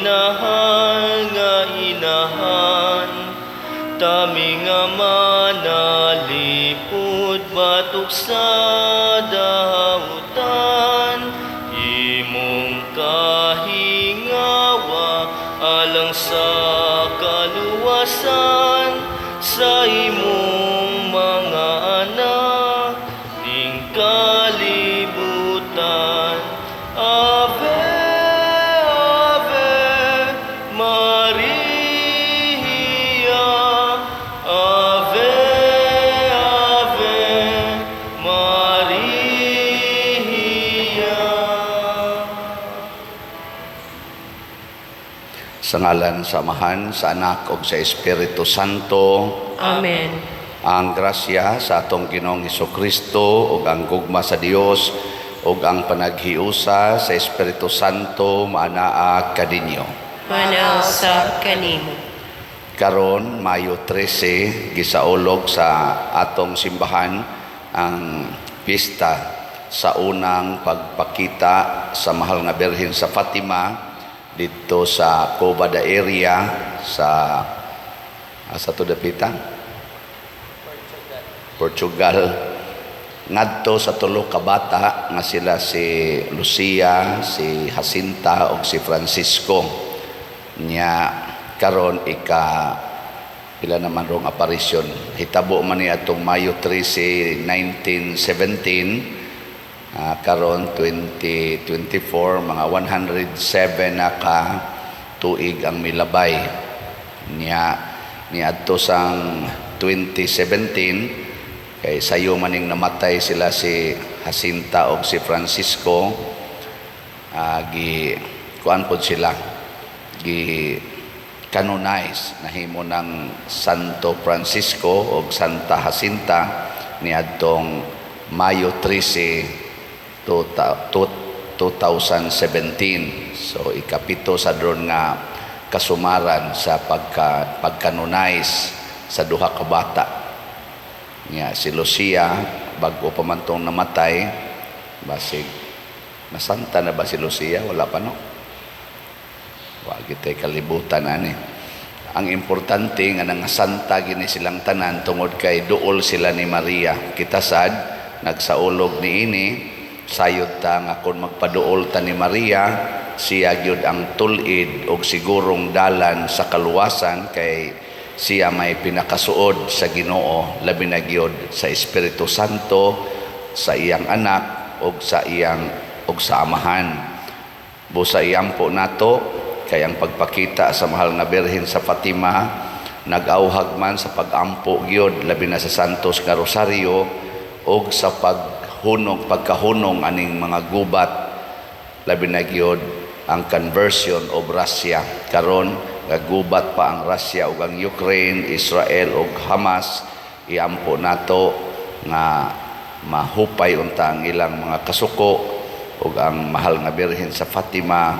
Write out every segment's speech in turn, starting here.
Minahal nga Inahan, tami nga manalipod batok sa dautan, imong kahingawa alang sa kaluwasan sa imong mga anak ning kalibutan. Ave, Ave Maria. Ave, Ave Maria. Sa ngalan sa Amahan, sa Anak ug sa Espiritu Santo. Amen. Ang grasya sa atong Ginoong Kristo ug ang gugma sa Dios ug ang panaghiusa sa Espiritu Santo maanaa kaninyo. Maanaa usab kanimo. Karon Mayo 13, gisaulog sa atong simbahan ang pista sa unang pagpakita sa Mahal nga Birhen sa Fatima dito sa Cova da Iria sa asa to dapita? Portugal, ngadto sa tulo ka bata nga sila si Lucia, si Jacinta ug si Francisco. Nya karon ika pila naman rong aparisyon. Hitabo man ni atong Mayo 13, 1917. Karon 2024, mga 107 na ka tuig ang milabay. Nya niadto sang 2017, kay sayo maning namatay sila si Jacinta og si Francisco, gi kuan pod sila, gi canonize, nahimo ng Santo Francisco og Santa Jacinta niadtong Mayo 13, 2017. So ikapito sa dron nga kasumaran sa pagkanonize sa duha ka bata. Nya si Lucia, bag-o pa man tong namatay, basig nasanta na ba si Lucia? Wala pa, no? Wa kitay kalibutan ani. Ang importante nga nangasanta gini silang tanan tungod kay duol sila ni Maria. Kita sad nagsaulog niini, sayod ta nga kon magpaduol ta ni Maria, siya gyud ang tul-id og sigurong dalan sa kaluwasan kay siya may pinakasuod sa Ginoo, labi na gyud sa Espiritu Santo, sa iyang anak ug sa iyang ug sa Amahan. Busa iampo nato kay ang pagpakita sa Mahal nga Birhen sa Fatima nag-auhag man sa pagampo gyud, labi na sa Santos nga Rosario ug sa paghunong, pagkahunong aning mga gubat, labi na gyud ang conversion of Russia. Karon gagubat pa ang Russia ug ang Ukraine, Israel ug Hamas. Iampo nato nga mahupay unta ang ilang mga kasuko ug ang Mahal nga Birhen sa Fatima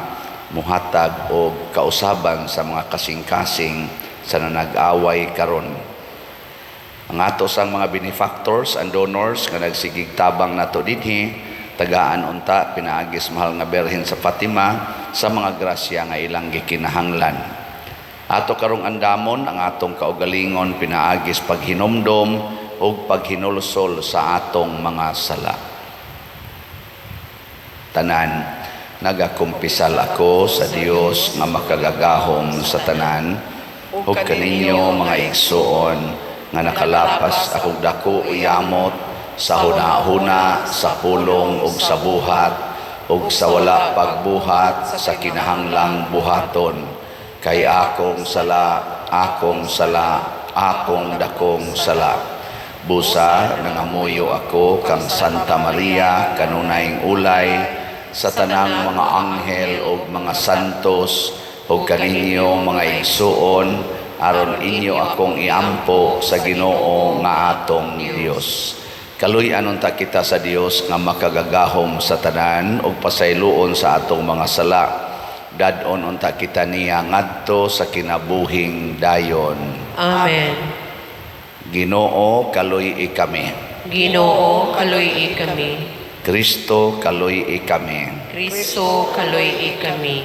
muhatag og kausaban sa mga kasing-kasing sa nanag-away karon. Ang ato sang mga benefactors and donors nga nagsigig tabang nato dinhi, tagaan unta pinaagis Mahal nga Birhen sa Fatima sa mga grasya nga ilang gikinahanglan. Ato karong andamon ang atong kaugalingon pinaagis paghinumdom ug paghinulsol sa atong mga sala. Tanan, nagakumpisal ako sa Dios nga makagagahom sa tanan ug kaninyo, mga igsuon, nga nakalapas akong dako yamot sa huna-huna, sa pulong ug sa buhat ug sa wala pagbuhat sa kinahanglang buhaton, kay akong sala, akong sala, akong dakong sala. Busa nangamuyo ako kang Santa Maria, kanunayng ulay, sa tanang mga anghel ug mga santos ug kaninyo, mga igsuon, aron inyo akong iampo sa Ginoo nga atong Dios. Kaluy-an unta kita sa Dios nga makagagahom sa tanan ug pasayloon sa atong mga sala. Dad-on unta kita niya ngadto sa kinabuhing dayon. Amen. Ginoo, kaluy-i kami. Ginoo, kaluy-i kami. Kristo, kaluy-i kami. Kristo, kaluy-i kami.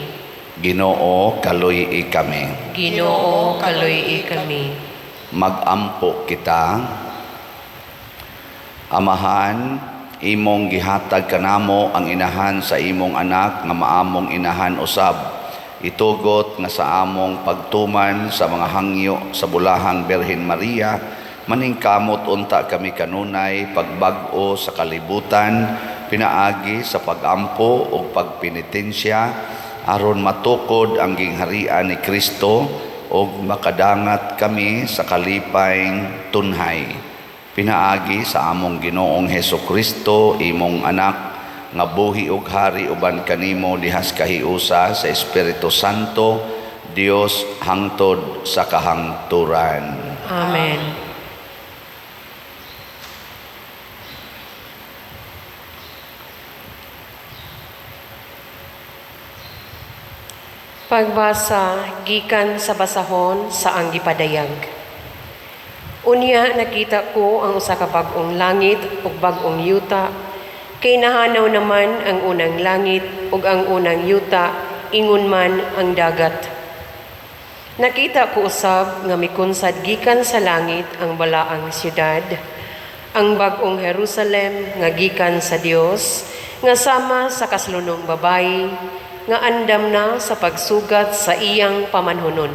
Ginoo, kaluy-i kami. Ginoo, kaluy-i kami. Magampo kita. Amahan, imong gihatag kanamo ang inahan sa imong anak nga maamong inahan usab. Itugot nga sa among pagtuman sa mga hangyo sa bulahang Birhen Maria, maningkamot unta kami kanunay pagbag-o sa kalibutan, pinaagi sa pagampo ug pagpenitensya, aron matukod ang gingharian ni Kristo ug makadangat kami sa kalipay tunhay. Pinaagi sa among Ginoong Heso Kristo, imong anak, nga buhi ug hari uban kanimo dihas kahiusa sa Espiritu Santo, Dios hangtod sa kahangturan. Amen. Pagbasa gikan sa basahon sa ang gipadayag. Unya nakita ko ang usa ka bag-ong langit ug bag-ong yuta, kay nahanaw naman ang unang langit ug ang unang yuta, ingon man ang dagat. Nakita ko usab nga mikunsad gikan sa langit ang balaang syudad, ang bag-ong Jerusalem nga gikan sa Dios, nga sama sa kaslunong babayi, nga andam na sa pagsugat sa iyang pamanhunon.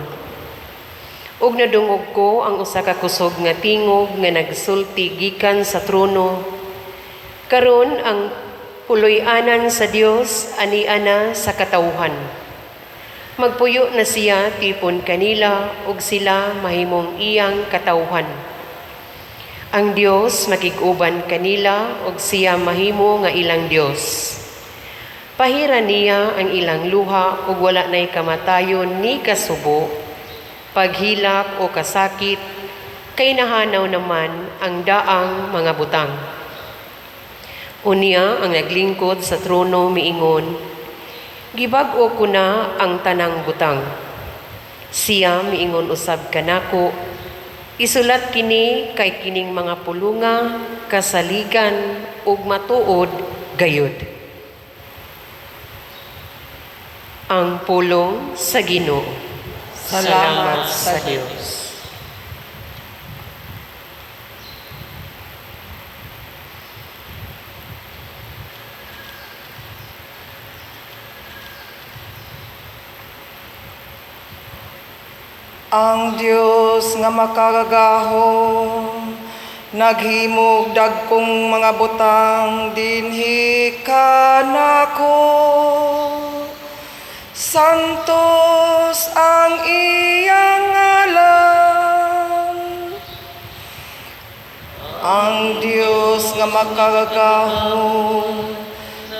Ug nadungog ko ang usa ka kusog nga tingog nga nagsulti gikan sa trono. Karon ang puloy-anan sa Dios ania na sa katawhan. Magpuyo na siya tipon kanila ug sila mahimong iyang katawhan. Ang Dios makig-uban kanila ug siya mahimo nga ilang Dios. Pahira niya ang ilang luha ug wala nay kamatayon ni kasubo, paghilak o kasakit, kay nahanaw naman ang daang mga butang. Unya ang naglingkod sa trono miingon, gibag-o ko na ang tanang butang. Siya miingon usab kanako, isulat kini kay kining mga pulunga, kasaligan ug matuod gayud. Ang pulong sa Ginoo. Salamat sa Dios. Ang Dios nga makagagahom naghimog dagkong mga butang dinhi kanako. Santos ang iyang ngalan. Ang Dios nga makagagahom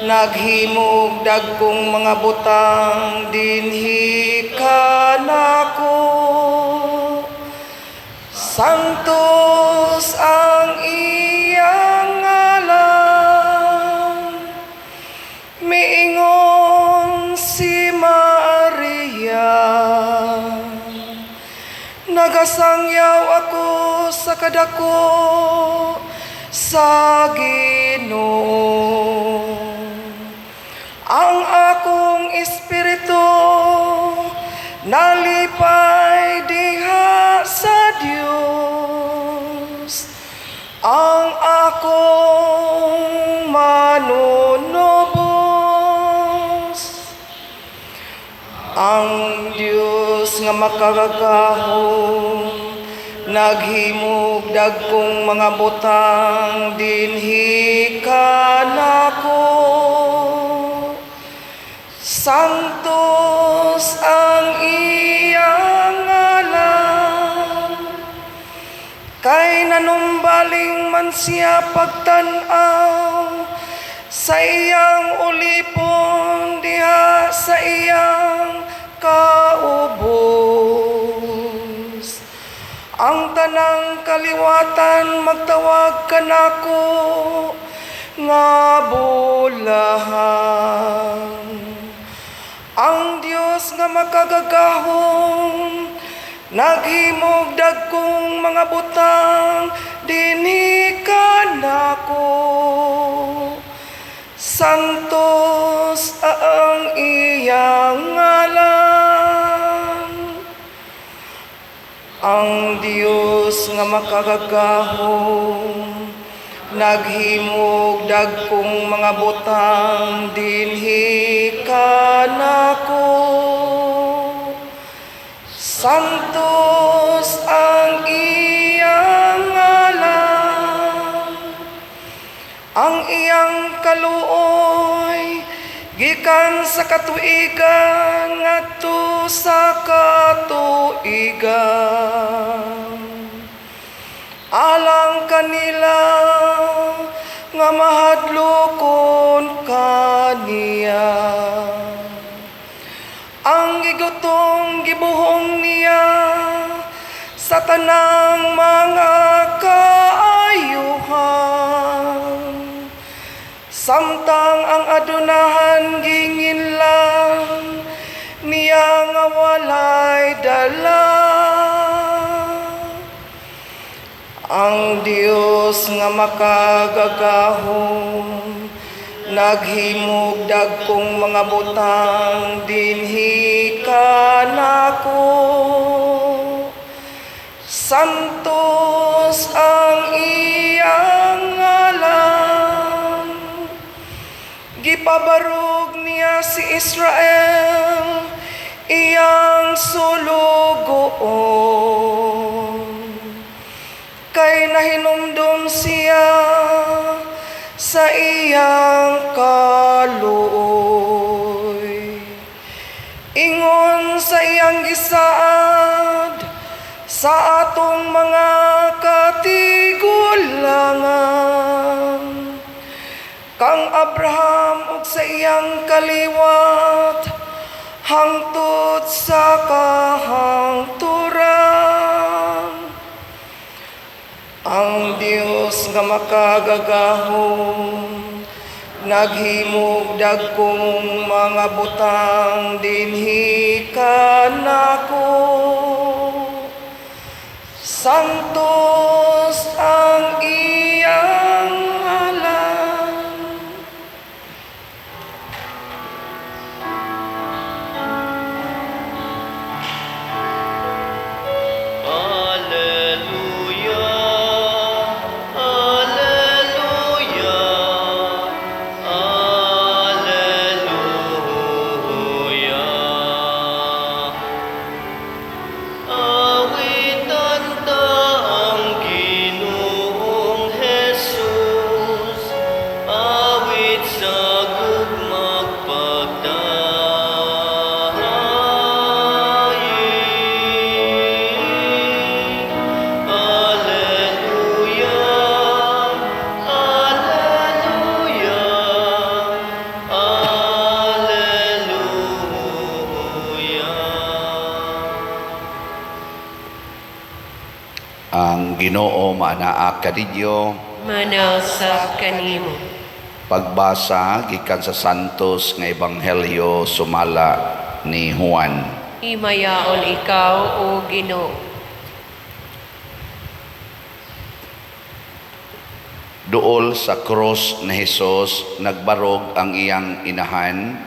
naghimog dagkong mga butang dinhi kanako. Santos ang iyang ngalan. Miingon si Maria, nagasangyaw ako sa kadako sa Ginoo. Ang akong espiritu nalipay diha sa Dios, ang akong manunubos. Ang Dios nga makagagahom naghimog dagkong mga butang dinhi kanako. Santos ang iyang ngalan. Kay nanumbaling man siya pagtan-aw sa iyang ulipon diha sa iyang kaubos. Ang tanang kaliwatan magtawag kanako nga bulahan. Ang Dios nga makagagahom naghimog dagkong mga butang dinhi kanako. Santos ang iyang ngalan. Ang Dios nga makagagahom naghimog dagkong mga butang dinhi kanako. Santos ang iyang ngalan. Ang iyang kaluoy gikan sa katuigan ngadto sa katuigan. Alang kanila nga mahadlokon kaniya. Ang gigutong gibuhong niya sa tanang mga kaayuhan. Samtang ang adunahan ginginlan niya nga walay dala. Ang Dios nga makagagahom naghimog dagkong mga butang dinhi kanako. Santos ang iyang ngalan. Gipabarog niya si Israel, iyang sulugoon. Kay nahinumdum siya sa iyang kaluoy. Ingon sa iyang gisaad sa atong mga katigulangan, kang Abraham ug sa iyang kaliwat hangtod sa kahangturan. Ang Dios nga makagagahom naghimog dagkong mga butang dinhi kanako. Santos ang iyang ngalan. Alleluia, Alleluia, Alleluia. Awitan ta ang Ginoong Jesus, awit sa gugmag pagdaig. Alleluia, Alleluia, Alleluia. Ang Ginoo maanaa kaninyo. Maanaa sab kanimo. Pagbasa gikan sa Santos nga Ebanghelyo sumala ni Juan. Himayaon ikaw, O Ginoo. Duol sa krus ni Hesus, nagbarog ang iyang inahan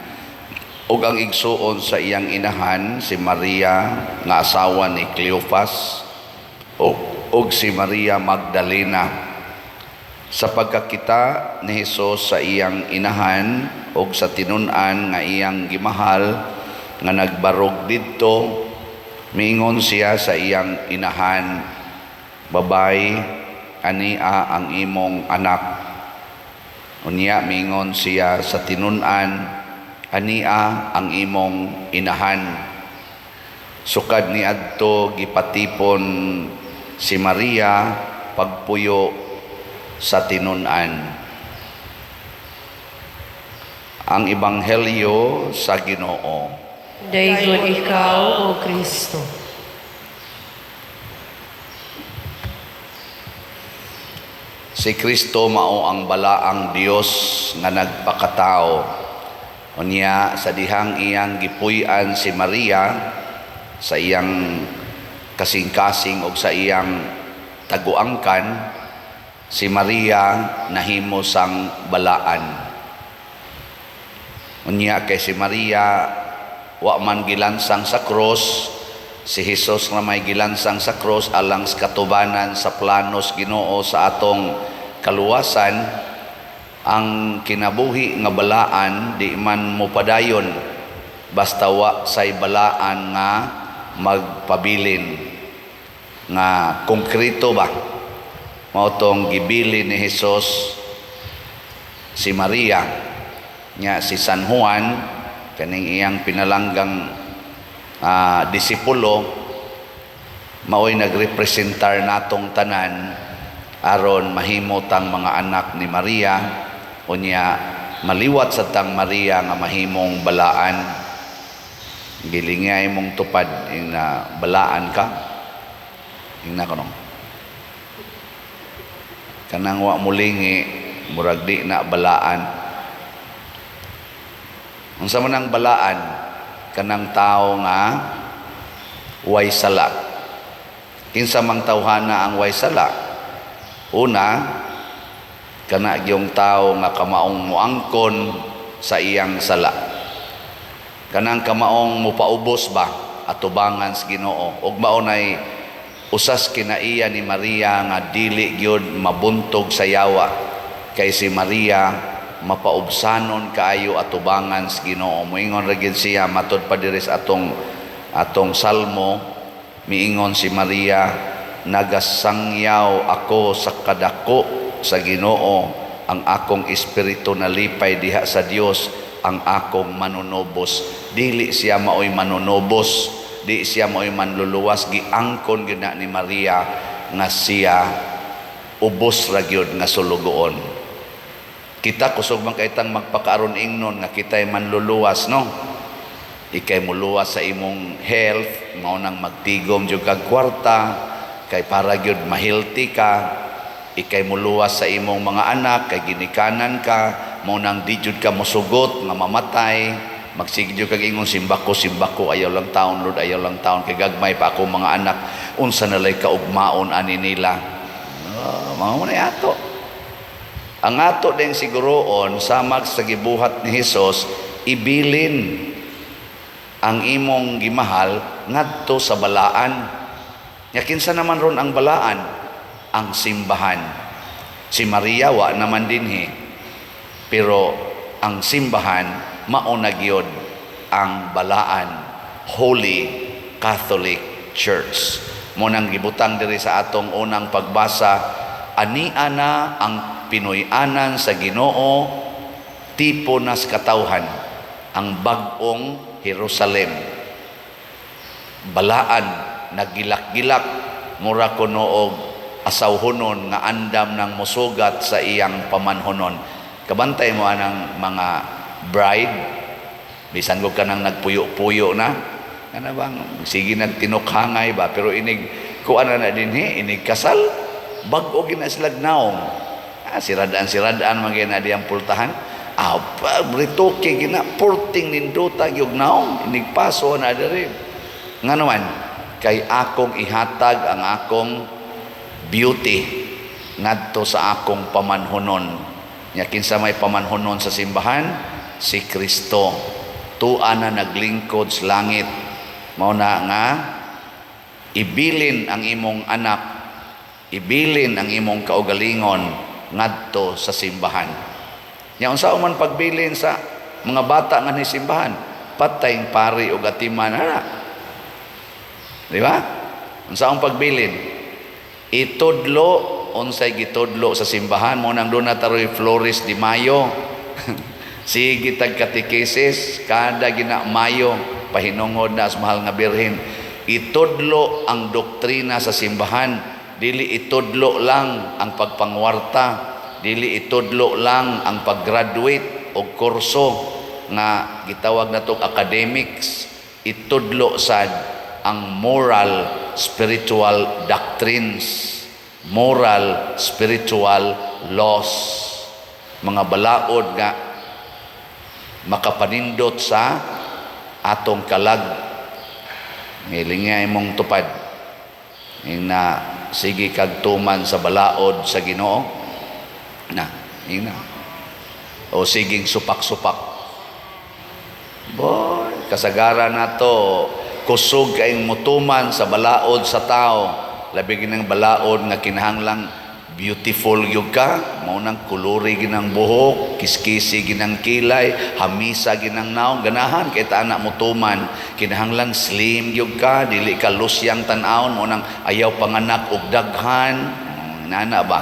ug ang igsuon sa iyang inahan, si Maria nga asawa ni Cleophas ug si Maria Magdalena. Sa pagkakita ni Hesus sa iyang inahan ug sa tinun-an nga iyang gimahal nga nagbarog didto, miingon siya sa iyang inahan, "Babay, ania ang imong anak." Unya miingon siya sa tinun-an, "Ania ang imong inahan." Sukad niadto, gipatipon si Maria pagpuyo sa tinun-an. Ang Ebanghelyo sa Ginoo. Daygon ikaw, O Kristo. Si Kristo mao ang balaang Dios nga nagpakatao. Unya sa dihang iyang gipuy-an si Maria sa iyang kasing-kasing og sa iyang taguangkan, si Maria nahimo sang balaan. Unya kay si Maria wa man gilansang sa krus, Si Hesus nga may gilansang sa cross alang sa katubanan sa planos Ginoo sa atong kaluwasan. Ang kinabuhi nga balaan di man mopadayon basta wa say balaan nga magpabilin nga konkreto ba. Mao tong gibilin ni Hesus si Maria nya si San Juan, kaning iyang pinalanggang disipulo, maoy nagrepresentar natong tanan aron mahimo tang mga anak ni Maria, unya maliwat sa tang Maria nga mahimong balaan. Gilingay mong tupad ing balaan ka, ingna kono kanang wa mulingi, murag di na balaan. Unsa man ang balaan? Kanang tao nga way sala. Kinsa mang tawhana ang way sala? Una, kana gyung tao nga kamaong muangkon sa iyang sala, kanang kamaong mupaubos ba atubangan sa Ginoo, ug mao nay usas kinaiya ni Maria nga dili gyud mabuntog sa yawa, kay si Maria mapaubsanon kaayo atubangan sa Ginoo. Moingon ra gyud siya, matud pa diri sa atong salmo, miingon si Maria, "Nagasangyaw ako sa kadako sa Ginoo, ang akong espiritu nalipay diha sa Dios ang akong manunubos." Dili siya maoy manunubos, di siya maoy manluluwas, giangkon gyud na ni Maria nga siya ubos ra gyud nga sulugoon. Kita kusog man kay tang magpakaaron ingnon nga kita'y manluluwas, no? Ikay muluwas sa imong health, mao nang magtigom jud kag kwarta kay para gyud ma-healthy ka. Ikay muluwas sa imong mga anak kay ginikanan ka, mao nang di jud ka mosugot nga mamatay. Magsige jud kag ingon, "Simbako, simbako, ayaw lang taon, Lord, ayaw lang taon kay gagmay pa ako mga anak, unsa na lay kaugmaon ani nila." Mao na ato. Ang ato din siguroon, samag sa gibuhat ni Hesus, ibilin ang imong gimahal ngadto sa balaan. Nya kinsa naman ron ang balaan? Ang simbahan. Si Maria wa naman dinhi. Pero ang simbahan mao na gyud ang balaan, Holy Catholic Church. Mo nang gibutang diri sa atong unang pagbasa, ania na ang Pinoy-anan sa Ginoo, tipo nas katawhan, ang bag-ong Jerusalem. Balaan, nagilak-gilak, mura kuno og asawhonon nga andam ng musugat sa iyang pamanhonon. Kabantay mo anang mga bride, bisan ko kanang nagpuyo-puyo na, kana bang sige nagtinukhangay ba, pero inig kuan na dinhi, inig kasal, bag-o gina sila naong. Siradaan-siradaan man gyud na diyang pultahan. Retoke gina, porting nindota gyud naong, inig paso na diri. Ngano man, kay akong ihatag ang akong beauty ngadto sa akong pamanhonon. Nya kinsa may pamanhonon sa simbahan? Si Kristo. Tua na naglingkod sa langit. Mao na nga ibilin ang imong anak, ibilin ang imong kaugalingon ngadto sa simbahan. Nya unsa man pagbilin sa mga bata nga ni simbahan? Patayng pari og atiman ana. Di ba? Unsa ang pagbilin? Itudlo unsay gitudlo sa simbahan. Mo nang doon na taroy Flores de Mayo. Sige tag katekesis kada gina Mayo, pahinungod na sa mahal nga Birhen. Itudlo ang doktrina sa simbahan. Dili itudlo lang ang pagpangwarta, dili itudlo lang ang paggraduate og kurso nga gitawag natong academics. Itudlo sad ang moral spiritual doctrines, moral spiritual laws, mga balaod nga makapanindot sa atong kalag. Ngilingay mong tupad ing na sige kag tuman sa balaod sa Ginoo na ing na o siging supak-supak. Boy, kasagaran nato. Kusog kayong mutuman sa balaod sa tao. Labi ginang balaod nga kinahanglang beautiful gyud ka, mao nang kuluri ginang buhok, kiskisi ginang kilay, hamisa ginang naong, ganahan kay ta ana mutuman. Kinahanglan slim gyud ka, dili ka lusyang tan-awon, mao nang ayaw panganak og daghan. Nana ba?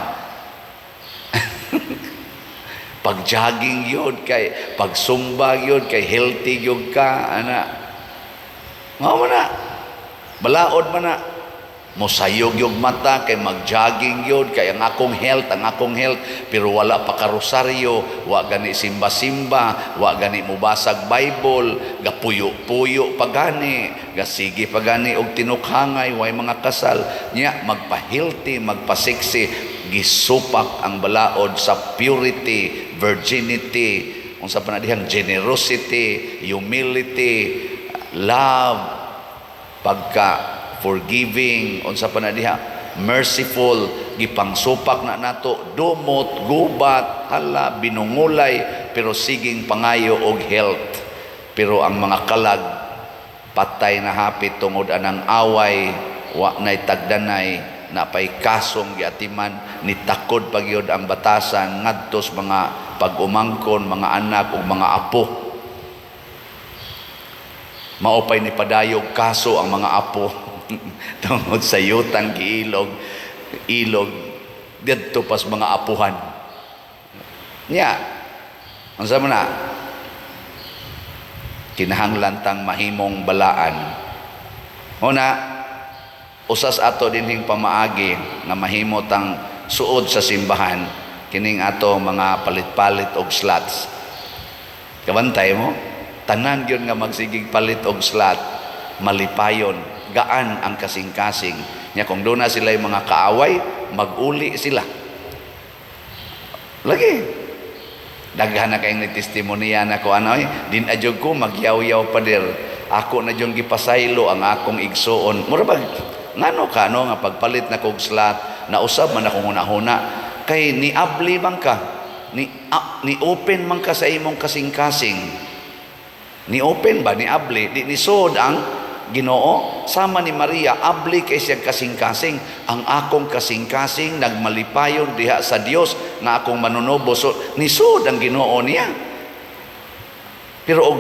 Pag-jogging yun, kay pagsumba yun, kay healthy yun ka, ana. Mao man na. Balaod man na. Mosayog yung mata kay mag-jogging yun, kay ang akong health, ang akong health, pero wala pa ka rosaryo, wa gani simba-simba, wa gani mubasag Bible, gapuyo-puyo pa gani, gasige pa gani og tinukhangay, way mga kasal, nya magpa-healthy, magpa-sexy, gisupak ang balaod sa purity, virginity, unsa pa na dihang generosity, humility, love, pagka forgiving, unsa pa na diha, merciful, gipangsupak na nato, dumot, gubat, hala, binungulay, pero siging pangayo og health. Pero ang mga kalag patay na hapit tungod anang away, wa nay tagdanay, napay kasong giatiman, nitakod pa gyud ang batasan ngadto sa mga pag-umangkon, mga anak ug mga apo. Maupay ni padayog kaso ang mga apo tungod sa yutang giilog ilog didto pas mga apuhan nya. Unsa man na kinahanglan tang mahimong balaan. Una, usas ato dinhing pamaagi nga mahimo tang suod sa simbahan kining ato mga palit-palit og slots. Kabantay mo, tanan gyud nga magsigig palit og slot, malipayon, gaan ang kasing-kasing. Nya kung doon na sila yung mga kaaway, mag-uli sila. Lagi. Daghan na kayong testimonya na ko ano eh, din adyog ko magyaw-yaw pader. Ako na jud gipasaylo ang akong igsuon. Mura bag ngano ka no nga pagpalit na kog slot, nausab man akong hunahuna kay niabli man ka, ni open man ka sa imong kasing-kasing. Ni open ba ni abli di ni suod ang Ginoo? Sama ni Maria, abli kay siya kasing-kasing. Ang akong kasing-kasing nagmalipayon diha sa Dios nga akong manunubo. So nisuod ang Ginoo niya. Pero og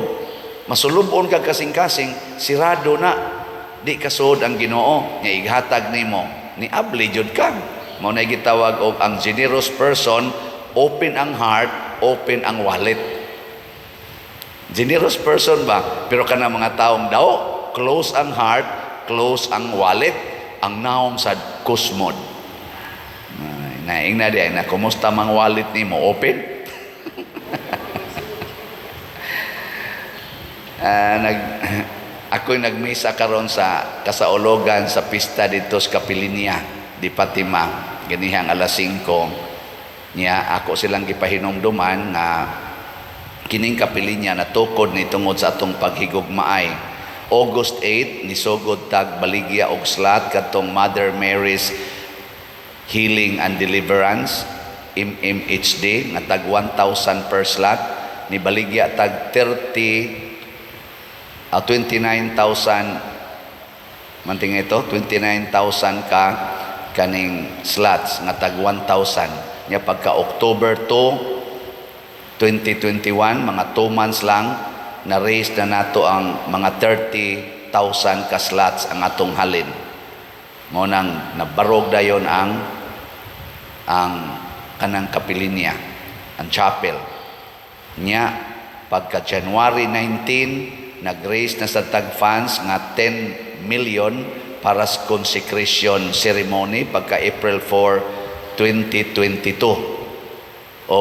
masulubon kag kasing-kasing, sirado na, di kasuod ang Ginoo nga ighatag nimo. Ni abli jud ka. Mao na gitawag og ang generous person, open ang heart, open ang wallet. Generous person ba? Pero kana mga taong daw, close ang heart, close ang wallet, ang naong sa kusmod. Ay, naing na di na, kumusta mang wallet nimo? Open? Ako'y nagmisa karon sa kasaologan sa pista dito sa Kapilinya di Fatima ganihang alas 5 niya. Ako silang gipahinumduman nga kining kapilinya natukod ni tungod sa atong paghigugmaay. August 8 nisugod tag baligya og slot kadtong Mother Mary's Healing and Deliverance, MMHD, nga tag 1,000 per slot. Ni baligya tag 30 29,000 manting ito, 29,000 ka kaning slots nga tag 1,000 nya. Pagka October 2, 2021, mga 2 months lang, na raise na nato ang mga 30,000 ka slots ang atong halin. Mao nang nabarog dayon ang kanang kapilinya, ang chapel nya. Pagka January 19, nag-raise na sa tag funds nga 10 million para sa consecration ceremony pagka April 4, 2022. O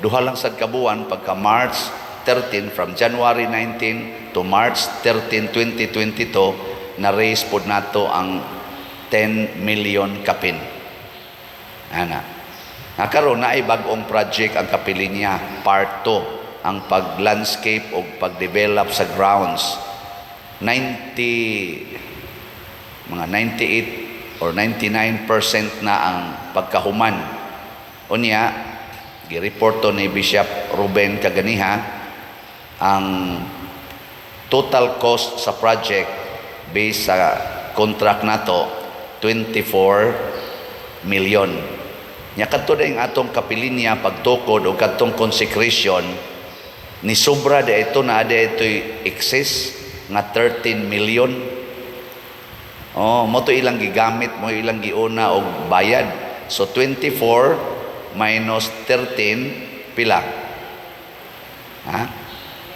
duha lang sad kabuan, pagka March 13, from January 19 to March 13, 2022, na-raise pod nato ang 10 million kapin. Ana. Nga karon naay bag-ong project ang kapilinya, part 2, ang pag-landscape o pag-develop sa grounds. 90, mga 98 or 99% na ang pagkahuman. Unya, gireporto ni Bishop Ruben kaganiha, ang total cost sa project Based sa contract nato, 24 million. Nya kadto na atong kapilinya pagtukod o kadtong consecration ni sobra de ito na ada ito'y excess nga 13 million. Oh, mo to ilang gigamit, mo ilang giuna og bayad. So 24 minus 13, pila? Ha?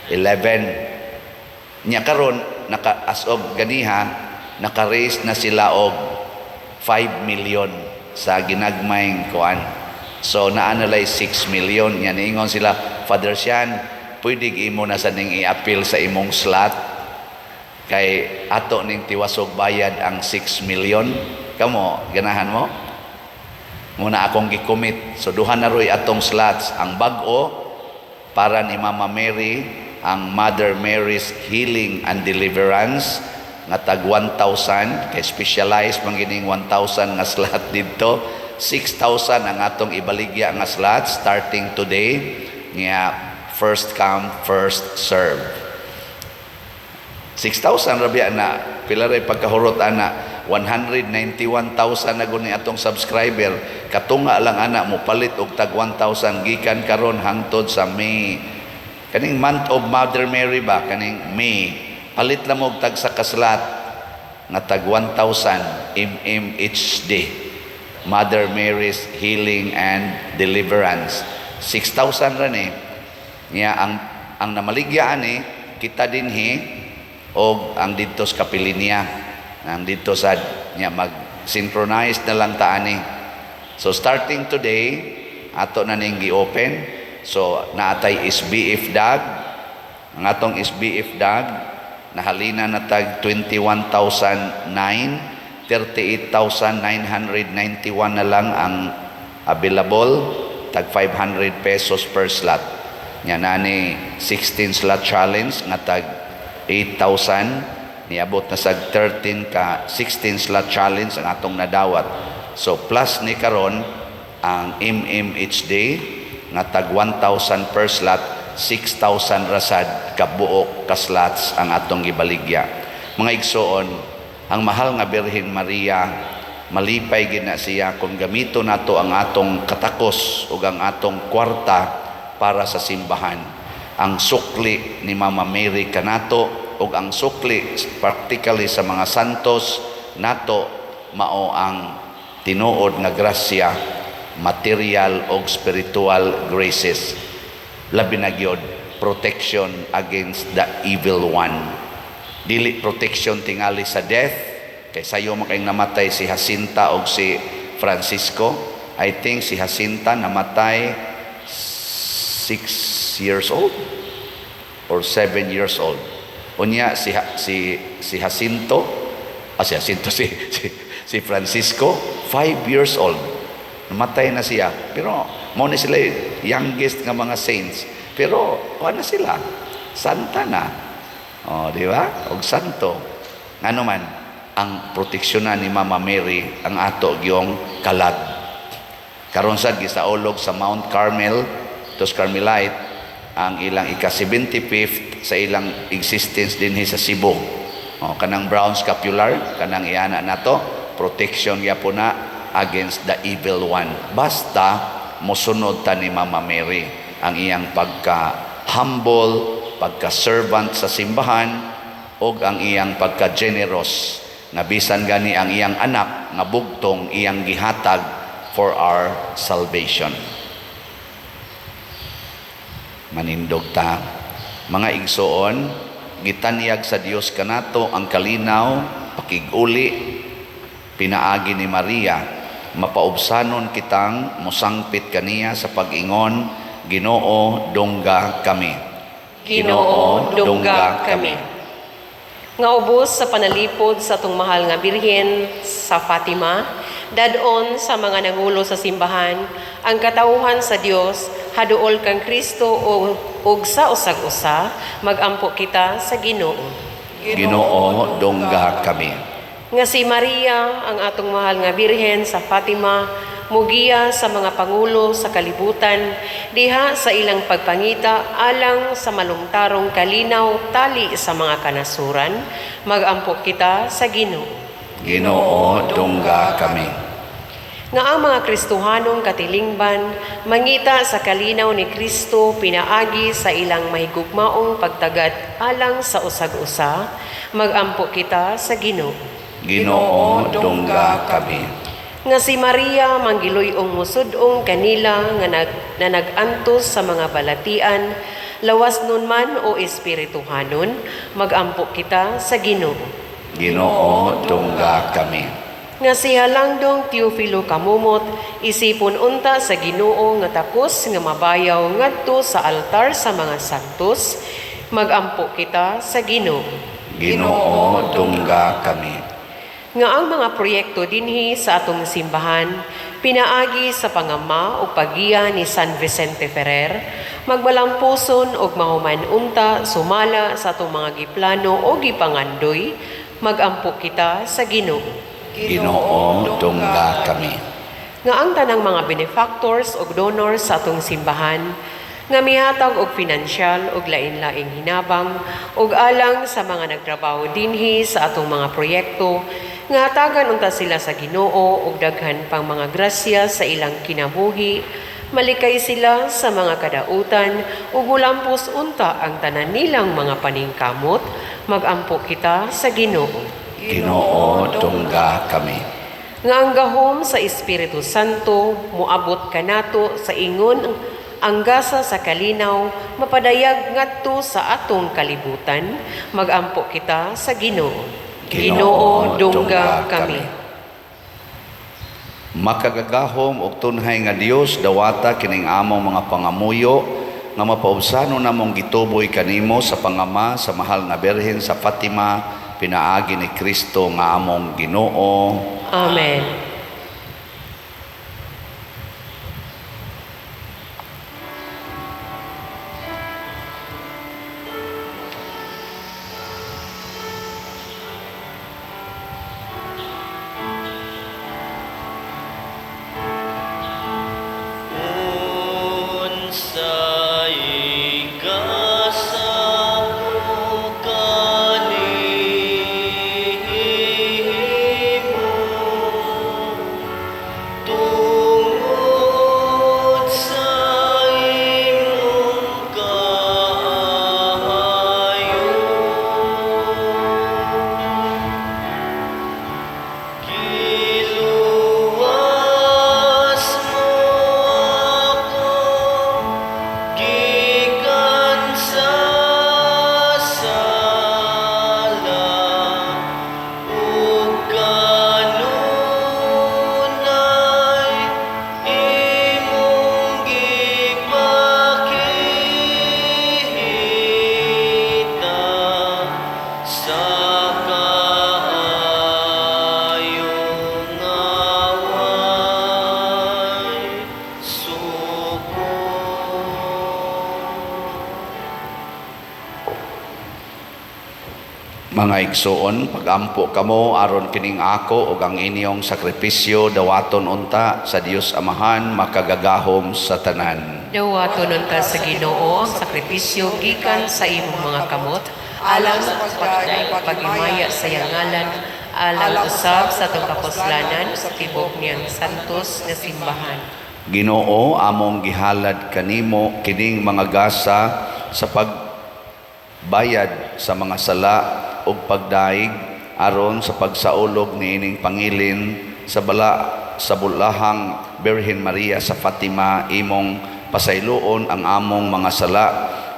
11. Nya karon naka as of ganiha naka-raise na sila og 5 million sa ginagmayng kuan. So naa na 6 million. Nya niingon sila, "Father Sean, pwede imo na sa ning i-appeal sa imong slot kay ato ning tiwasog bayad ang 6 million." Kamo, ganahan mo? Muna akong gi-commit. So duha na roy atong slots. Ang bag-o para ni Mama Mary, ang Mother Mary's Healing and Deliverance nga tag 1,000 kay specialized man gining 1,000 nga slot didto. 6,000 ang atong ibaligya nga slot starting today nga first come, first serve. 6,000 ra biya na. Pila ray pagkahurot ana? 191,000 na guni atong subscriber. Katunga lang ana mo palit og tag 1,000 gikan karon hangtod sa May, kaning month of Mother Mary ba, kaning May. Palit lang mo og tag sa ka-slot nga tag 1,000, MMHD, Mother Mary's Healing and Deliverance. 6,000 ra ni. Nya ang namaligya ani kita dinhi og ang didto sa kapilinya, ang didto sa nya mag synchronize na lang ta ani. So starting today ato na ning gi-open. So naatay SBF DAG. Ang atong SBF DAG nahalina na tag 21,009, 38,991 na lang ang available, tag 500 pesos per slot. Nya nani 16 slot challenge nga tag 8,000, niabot na sa 13 ka 16 slot challenge ang atong nadawat. So plus ni karon ang MMHD nga tag 1,000 per slot, 6,000 rasad kabuok ka slots ang atong gibaligya. Mga igsoon, ang mahal nga Birhen Maria malipay gid na siya kung gamito nato ang atong katakos ug ang atong kwarta para sa simbahan. Ang sukli ni Mama Mary kanato ug ang sukli practically sa mga santos nato mao ang tinuod nga grasya, material og spiritual graces, labi na gyud protection against the evil one. Dili protection tingali sa death kay sayo man kayong namatay si Jacinta og si Francisco. I think si Jacinta namatay 6 years old or 7 years old. Unya si Jacinto, si Jacinto, si Francisco, 5 years old. Namatay na siya. Pero mao ni sila youngest nga mga saints. Pero kuha na sila. Santa na. Oh, di ba? Og santo. Ngano man ang proteksyonan ni Mama Mary ang ato gyong kalag. Karon sad gisaulog sa Mount Carmel, tos Carmelite ang ilang ika-75th sa ilang existence dinhi sa Cebu. Oh, kanang brown scapular, kanang iana nato, protection gyapon na against the evil one. Basta mosunod ta ni Mama Mary ang iyang pagka humble, pagka servant sa simbahan ug ang iyang pagka generous nga bisan gani ang iyang anak nga bugtong iyang gihatag for our salvation. Manindog ta. Mga igsoon, gitanyag sa Dios kanato ang kalinaw, pakiguli, pinaagi ni Maria. Mapaubsanon kitang mosangpit kaniya sa pag-ingon, "Ginoo, dungga kami." Ginoo, dungga kami. Nga ubos sa panalipod sa atong mahal nga Birhen sa Fatima, dad-on sa mga nangulo sa simbahan, ang katawhan sa Dios, haduol kang Kristo ug sa usag-usa, magampo kita sa Ginoo. Ginoo, dungga kami. Nga si Maria, ang atong mahal nga Birhen sa Fatima, mugiya sa mga pangulo sa kalibutan diha sa ilang pagpangita alang sa malungtarong kalinaw tali sa mga kanasuran, magampo kita sa Ginoo. Ginoo, dungga kami. Nga ang mga Kristohanong katilingban mangita sa kalinaw ni Kristo pinaagi sa ilang mahigugmaong pagtagad alang sa usag-usa, magampo kita sa Ginoo. Ginoo, dungga kami. Nga si Maria manggiluy-ong musud-ong kanila nga na nag-antos sa mga balatian, lawas nun man o espirituhanon, magampo kita sa Ginoo. Ginoo, dungga kami. Nga si Halangdong Teofilo Kamumot, isipon unta sa Ginoo nga takos nga mabayaw ngadto sa altar sa mga santos, magampo kita sa Ginoo. Ginoo, dungga kami. Nga ang mga proyekto dinhi sa atong simbahan pinaagi sa pangama o paggiya ni San Vicente Ferrer, magbalampuson og mahuman unta sumala sa atong mga giplano o gipangandoy, magampo kita sa Ginoo. Ginoo, dungga kami. Nga ang tanang mga benefactors ug donors sa atong simbahan nga mihatag og pinansyal ug lain-laing hinabang ug alang sa mga nagtrabaho dinhi sa atong mga proyekto, nga hatagan unta sila sa Ginoo og daghan pang mga grasya sa ilang kinabuhi, malikay sila sa mga kadautan ug mulampos unta ang tanan nilang mga paningkamot, magampo kita sa Ginoo. Ginoo, dungga kami. Nga ang gahom sa Espiritu Santo moabot kanato sa ingon ang gasa sa kalinaw mapadayag ngadto sa atong kalibutan, magampo kita sa Ginoo. Ginoo, dungga kami. Makagagahom og tunhay nga Dios, dawata kining among mga pangamuyo nga mapaubsano namong gituboy kanimo sa pangama sa mahal nga Birhen sa Fatima pinaagi ni Kristo nga among Ginoo. Amen. Unsay gasa ko kanimo tungod sa imong kaayo, giluwas mo ako gikan sa sala ug kanunay imong gipakita sa kaayo nga way suko. Mga igsoon, pagampo kamo aron kining ako ug ang inyong sakripisyo dawaton unta sa Dios Amahan makagagahom sa tanan. Dawaton unta sa Ginoo ang sakripisyo gikan sa imong mga kamot alang sa pagpagimaya sa iyang ngalan, alang usab sa atong kapuslanan sa tibok niyang santos nga simbahan. Ginoo, among gihalad kanimo kining mga gasa sa pagbayad sa mga sala ug pagdaig aron sa pagsaulog niining pangilin sa bala sa bulahang Birhen Maria sa Fatima, imong pasayloon ang among mga sala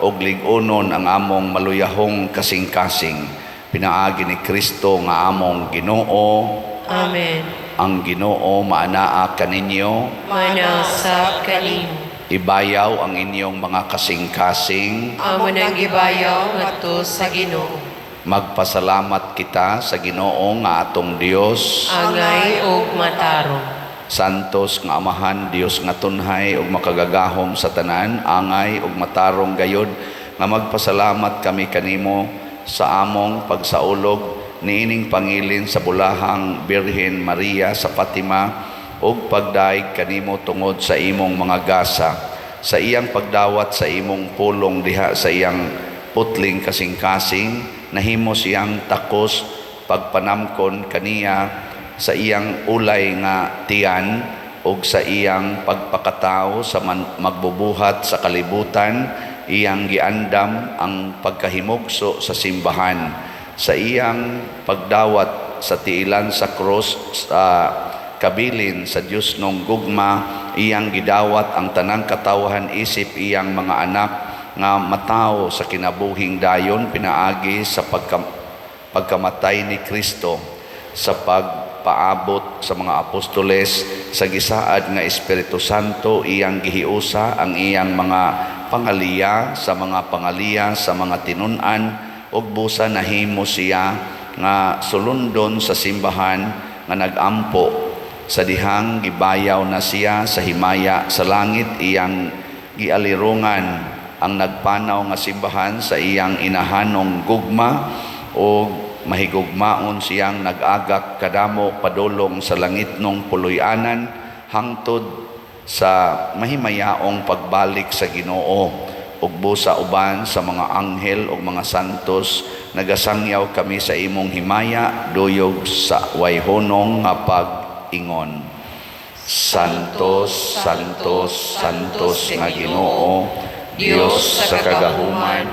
ug lig-unon ang among maluyahong kasing-kasing pinaagi ni Kristo nga among Ginoo. Amen. Ang Ginoo maanaa kaninyo. Manasab kanimo. Ibayaw ang inyong mga kasing-kasing. Amo nang gibayaw ngadto sa Ginoo. Magpasalamat kita sa Ginoo nga atong Dios. Angay ug matarong. Santos nga Amahan, Dios nga tunhay ug makagagahom sa tanan, angay ug matarong gayod nga magpasalamat kami kanimo sa among pagsaulog niining pangilin sa bulahang Birhen Maria sa Fatima. ug pagdaig kanimo tungod sa imong mga gasa, sa iyang pagdawat sa imong pulong diha sa iyang putling kasing-kasing, nahimo siyang takos pagpanamkon kaniya sa iyang ulay nga tiyan ug sa iyang pagpakatao sa magbubuhat sa kalibutan, iyang giandam ang pagkahimugso sa simbahan, sa iyang pagdawat sa tiilan sa krus sa kabilin sa Dios nung gugma, iyang gidawat ang tanang katawhan isip iyang mga anak nga matawo sa kinabuhing dayon pinaagi sa pagkamatay ni Kristo, sa pagpaabot sa mga apostoles sa gisaad nga Espiritu Santo, iyang gihiusa ang iyang mga pangaliya sa mga pangaliya sa mga tinun-an, ug busa nahimo siya nga sulundon sa simbahan nga nagampo. Sa dihang gibayaw na siya sa himaya sa langit, iyang gialirungan ang nagpanaw nga simbahan sa iyang inahanong gugma, ug mahigugmaon siyang nag-agak kadamo padulong sa langitnong puloy-anan hangtod sa mahimayaong pagbalik sa Ginoo. Ug busa uban sa mga anghel ug mga santos nagasangyaw kami sa imong himaya duyog sa wayhunong nga pag-ingon. Santos, Santos, Santos nga Ginoo, Dios sa kagahuman,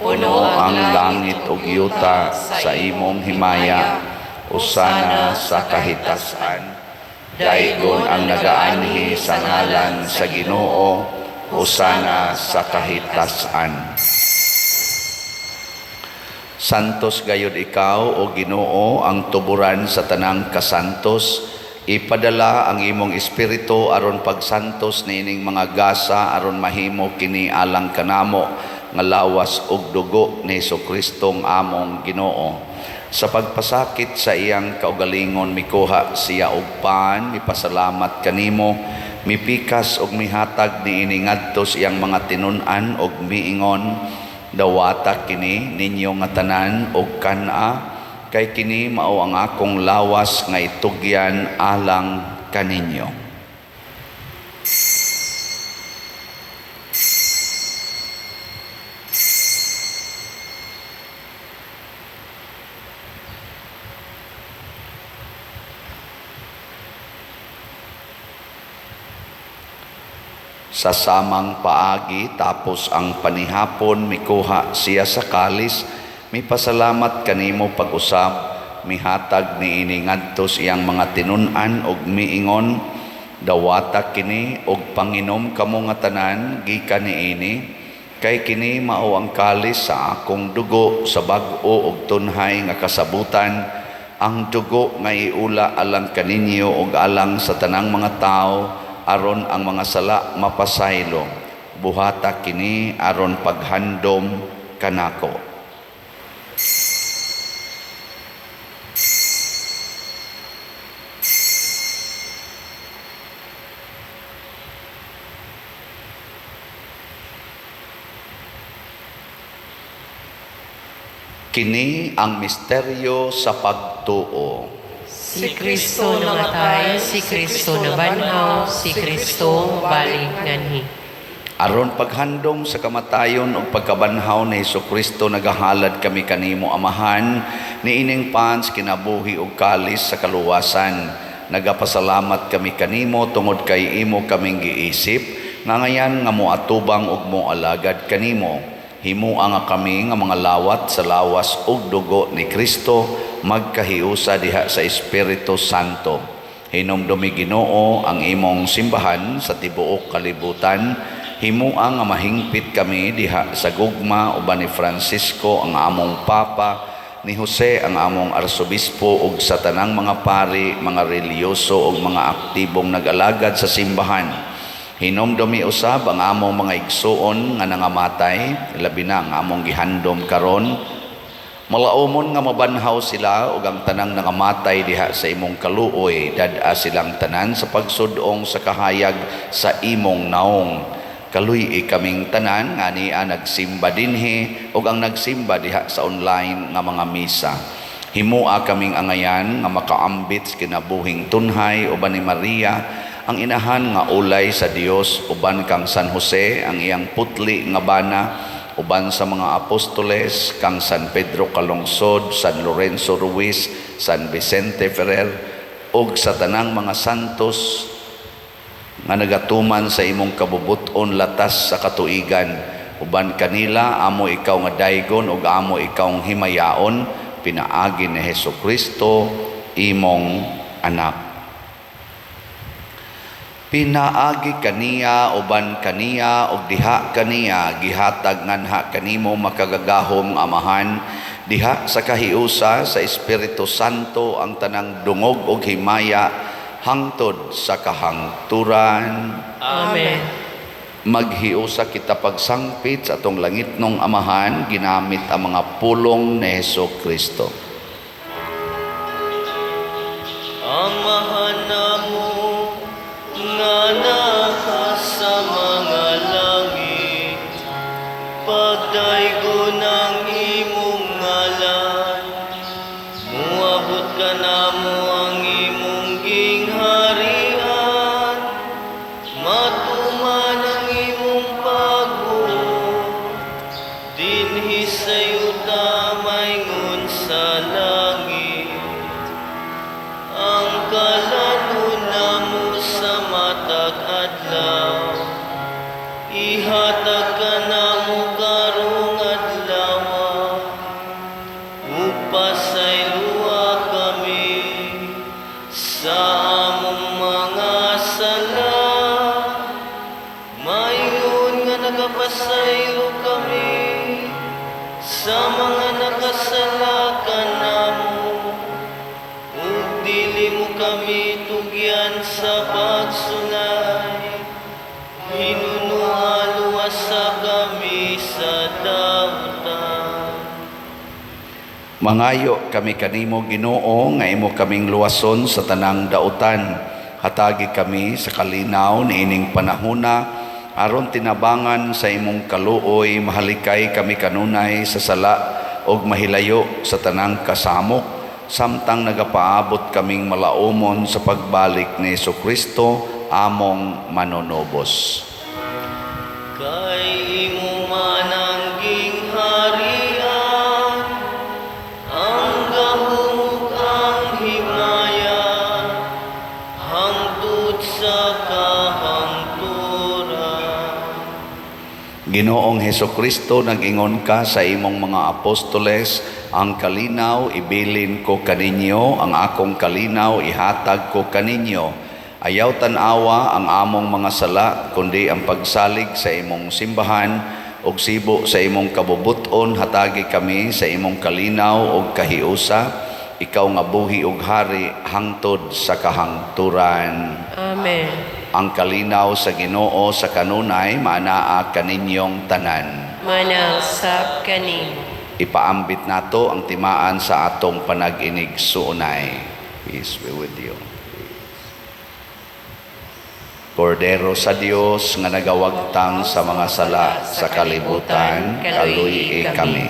puno ang langit ug yuta sa imong himaya. Usana sa kahitasan. Daigon ang nagaanhi sa ngalan sa Ginoo, usana sa kahitasan. Santos gayud ikaw, o Ginoo, ang tuburan sa tanang kasantos. Ipadala ang imong espiritu aron pagsantos niining mga gasa aron mahimo kini alang kanamo nga lawas ug dugo ni Hesukristo among Ginoo. Sa pagpasakit sa iyang kaugalingon mikuha siya og pan, mipasalamat kanimo, mipikas og mihatag niini ngadto sa iyang mga tinun-an og miingon, dawata kini ninyo nga tanan og kan-a, kay kini mao ang akong lawas nga itugyan alang kaninyo. Sa samang paagi tapos ang panihapon mikuha siya sa kalis, mipasalamat kanimo pag-usab, mihatag niini ngadto sa iyang mga tinun-an og miingon, dawata kini og panginom kamo nga tanan gikan niini, kay kini mao ang kalis sa akong dugo sa bag-o og tunhay nga kasabutan, ang dugo nga iula alang kaninyo og alang sa tanang mga tawo aron ang mga sala mapasaylo. Buhata kini aron paghandom kanako. Kini ang misteryo sa pagtuo. Si Kristo namatay, si Kristo nabanhaw, si Kristo balik nganhi. Aron paghandom sa kamatayon ug pagkabanhaw ni Hesukristo, nagahalad kami kanimo Amahan niining pans kinabuhi ug kalis sa kaluwasan. Nagapasalamat kami kanimo tungod kay imo kaming giisip nga ngayan nga moatubang ug moalagad kanimo. Himua nga kami nga mga lawat sa lawas ug dugo ni Kristo magkahiusa diha sa Espiritu Santo. Hinumdumi Ginoo ang imong simbahan sa tibuok kalibutan. Himua nga mahingpit kami diha sa gugma uban ni Francisco ang among Papa, ni Jose ang among Arsobispo ug sa tanang mga pari, mga relihiyoso ug mga aktibong nag-alagad sa simbahan. Hinumdumi usab ang among mga igsuon nga nangamatay, labi na ang among gihandom karon. Malaumon nga mabanhaw sila ug ang tanang nangamatay diha sa imong kaluoy, dad-a silang tanan sa pagsud-ong sa kahayag sa imong naong. Kaluy-i kaming tanan nga nia nagsimba dinhi ug ang nagsimba diha sa online nga mga misa. Himua kaming angayan nga makaambit sa kinabuhing tunhay uban ni Maria, ang inahan nga ulay sa Dios, uban kang San Jose, ang iyang putli nga bana, uban sa mga apostoles, kang San Pedro Calungsod, San Lorenzo Ruiz, San Vicente Ferrer, ug sa tanang mga santos nga nagatuman sa imong kabubuton latas sa katuigan. Uban kanila amo ikaw nga daygon ug amo ikaw himayaon, pinaagi ni Hesus Kristo, imong anak. Pinaagi kaniya, uban kaniya, ug diha kaniya, gihatag nganha kanimo, makagagahom Amahan, diha sa kahiusa sa Espiritu Santo, ang tanang dungog ug himaya hangtod sa kahangturan. Amen. Maghiusa kita pagsangpit sa atong langitnong Amahan ginamit ang mga pulong ni Hesus Kristo. Amahan namo nga naa sa mga langit, pagdaygon ang imong ngalan, muabot kanamo ang imong gingharian, matuman ang imong pagbuot dinhi sa yuta maingon sa langit. Ang kalanon namo sa matag adlaw, ihatag kanamo karong adlaw, ug pasayloa kami sa among mga sala, maingon nga nagapasaylo kami sa mga nakasala kanamo, ug dili mo kami tugyan sa pagsulay, hinunoa luwasa kami sa dautan. Mangayo kami kanimo, Ginoo, nga imo kaming luwason sa tanang dautan. Hatagi kami sa kalinaw niining panahona, aron tinabangan sa imong kaluoy mahalikay kami kanunay sa sala ug mahilayo sa tanang kasamok, samtang nagapaabot kaming malaumon sa pagbalik ni Kristo, among manunubos. Kay imo man ang gingharian, ang gahom ug ang himaya, hangtod sa kahangturan. Ginoong Heso Kristo, nag-ingon ka sa imong mga apostoles, "Ang kalinaw ibilin ko kaninyo, ang akong kalinaw ihatag ko kaninyo." Ayaw tan-awa ang among mga sala, kundi ang pagsalig sa imong simbahan, ug sibo sa imong kabubuton hatagi kami sa imong kalinaw ug kahiusa, ikaw nga buhi ug hari hangtod sa kahangturan. Amen. Ang kalinaw sa Ginoo sa kanunay maanaa kaninyong tanan. Mana usab kanimo. Ipaambit nato ang timaan sa atong panag-inigsuonay. Peace be with you. Kordero sa Dios nga nagawagtang sa mga sala sa kalibutan, kaluy kami.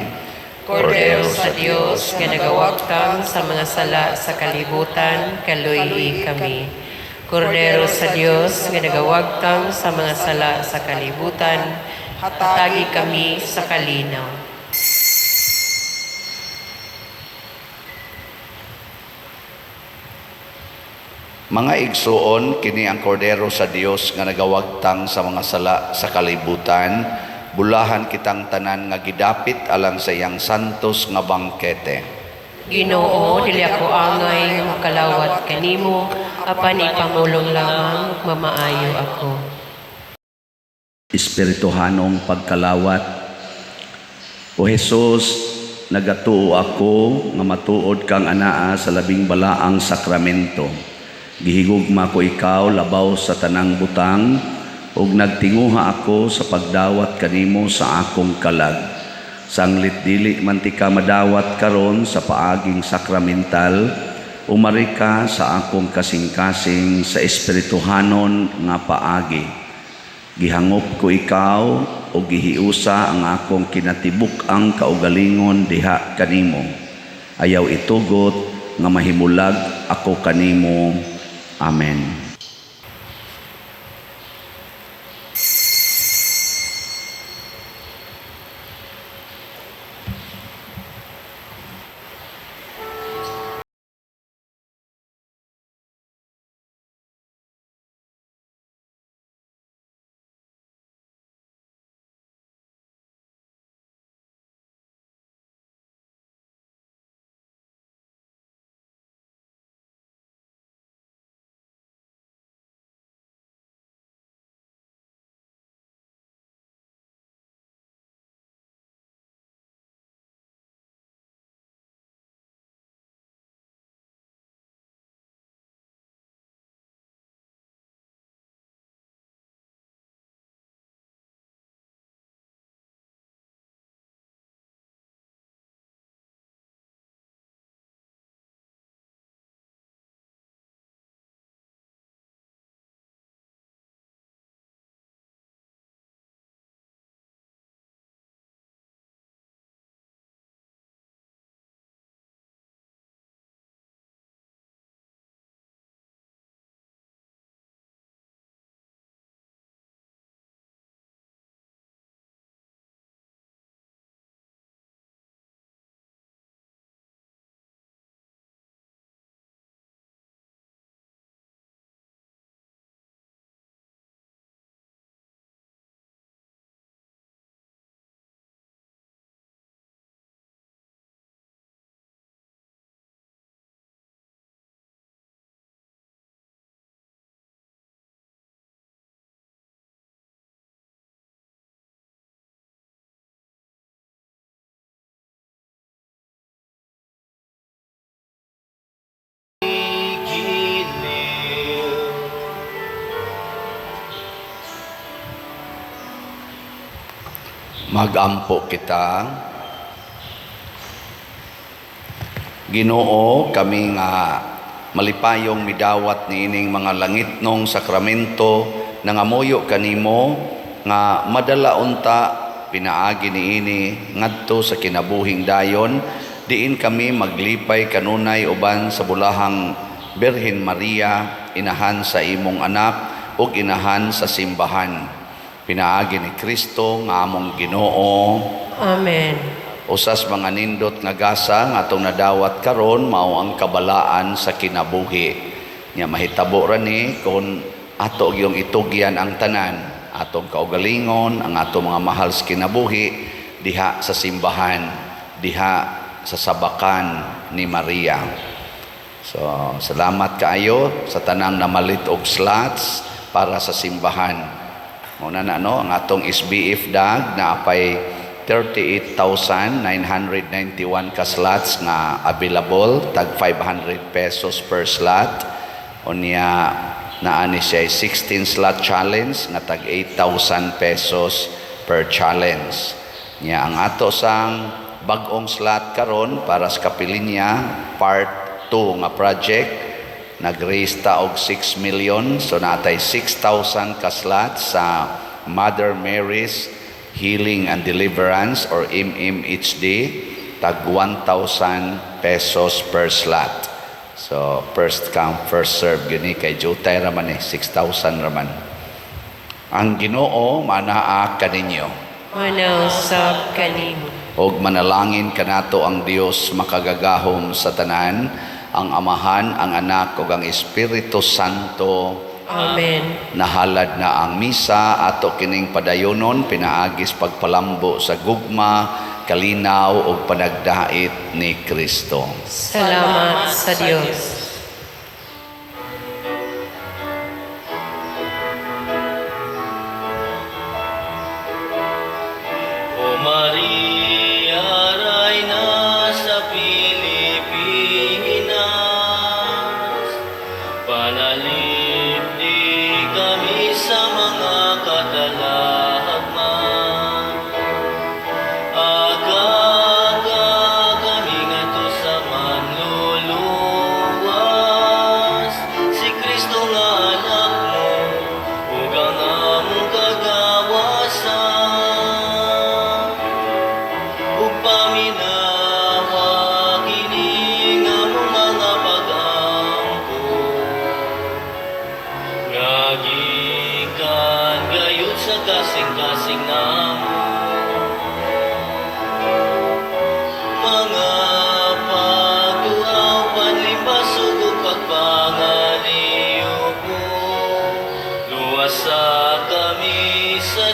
Kordero sa Dios nga nagawagtang sa mga sala sa kalibutan, kaluy kami. Kordero sa Dios nga nagawagtang sa mga sala sa kalibutan, hatagi kami sa kalinaw. Mga igsuon, kini ang Kordero sa Dios nga nagawagtang sa mga sala sa kalibutan. Bulahan kitang tanan nga gidapit alang sa iyang santos nga bangkete. Ginoo, dili ako angay nga makalawat kanimo, apan ipamulong lamang ug mamaayo ako. Espirituhanong pagkalawat. O Jesus, nagatuo ako nga matuod kang anaa sa labing balaang sakramento. Gihigugma ko ikaw labaw sa tanang butang ug nagtinguha ako sa pagdawat kanimo sa akong kalag. Sanglit dili man tika madawat karon sa paaging sakramental, umari ka sa akong kasing-kasing sa espirituhanon nga paagi. Gihangop ko ikaw o gihiusa ang akong kinatibuk-ang kaugalingon diha kanimo. Ayaw itugot nga mahimulag ako kanimo. Amen. Giliw. Magampo kita. Ginoo, kami nga malipayong midawat niining mga langitnong sakramento, nangamuyo kanimo nga madala unta pinaagi niini ngadto sa kinabuhing dayon, diin kami maglipay kanunay uban sa bulahang Birhen Maria, inahan sa imong anak ug inahan sa simbahan. Pinaagi ni Kristo nga among Ginoo. Amen. Usas mga nindot nga gasa nga atong nadawat karon mao ang kabalaan sa kinabuhi. Nya mahitabo ra ni kung ato gyung itugyan ang tanan, atong kaugalingon, ang atong mga mahal sa kinabuhi diha sa simbahan, diha sa sabakan ni Maria. So, salamat kaayo sa tanang namalit og slots para sa simbahan. Muna na no, ang atong SBF dag naapay 38,991 ka slots nga available, tag 500 pesos per slot. Unya naa ni siya 16 slot challenge nga tag 8,000 pesos per challenge. Nya ang ato sang bag-ong slot karon para sa Kapilinya part 2 nga project, nag-raise ta og 6 million, so natay 6,000 ka slot sa Mother Mary's Healing and Deliverance or MMHD, tag 1,000 pesos per slot. So first come first serve gini kay jutay ra man 6,000 ra man. Ang Ginoo manaa kaninyo. Manausap kanimo. Og manalangin kanato ang Dios makagagahom sa tanan, ang Amahan, ang Anak ug ang Espiritu Santo. Amen. Nahalad na ang misa ato kining padayonon pinaagis pagpalambo sa gugma, kalinaw ug panagdait ni Kristo. Salamat sa Dios. O Maria, Reyna sa Pilipinas, panalipdi kami sa mga katalagman. Aga-aga kami ngadto sa manluluwas, si Kristo nga anak mo, ug ang among kagawasan. Ug paminawa kini kasing namo. Mga pagduaw, panlimbasog ug pagpangaliw ko, luwasa kami sa